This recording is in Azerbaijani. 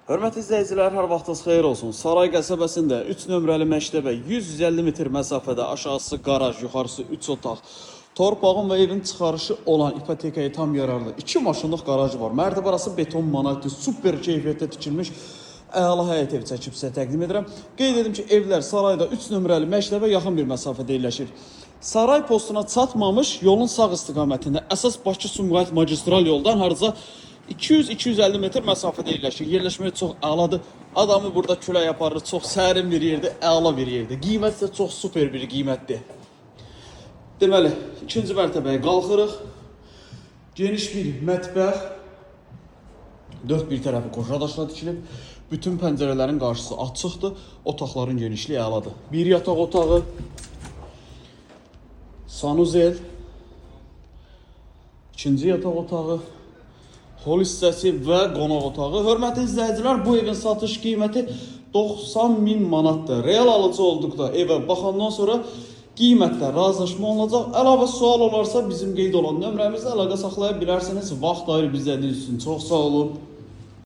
Hörmətli izləyicilər, hər vaxtınız xeyir olsun. Saray qəsəbəsində 3 nömrəli məktəbə 150 metr məsafədə aşağısı qaraj, yuxarısı 3 otaq, torpağın və evin çıxarışı olan ipotekaya tam yararlı 2 maşınlıq qarajı var. Mərtəbə arası beton monatlı, super keyfiyyətdə tikilmiş əla həyət evi çəkib sizə təqdim edirəm. Qeyd edim ki, evlər sarayda 3 nömrəli məktəbə yaxın bir məsafədə yerləşir. Saray postuna çatmamış yolun sağ istiqamətində əsas Bakı-Sumqayıt magistral yoldan hardasa 200-250 metr məsafədə yerləşir. Yerləşməyi çox əladır. Adamı burada külək aparır. Çox sərin bir yerdir, əla bir yerdir. Qiymət isə çox super bir qiymətdir. Deməli, ikinci mərtəbəyə qalxırıq. Geniş bir mətbəx. Dörd bir tərəfi qoşa daşla tikilib. Bütün pəncərələrin qarşısı açıqdır. Otaqların genişliyi əladır. Bir yataq otağı, sanuzel, ikinci yataq otağı, hol hissəsi və qonaq otağı. Hörmətli izləyicilər, bu evin satış qiyməti 90 min manatdır. Real alıcı olduqda evə baxandan sonra qiymətdə razılaşma olunacaq. Əlavə sual olarsa bizim qeyd olan nömrəmizlə əlaqə saxlaya bilərsiniz. Vaxt ayırıb izlədiyiniz üçün çox sağ olun.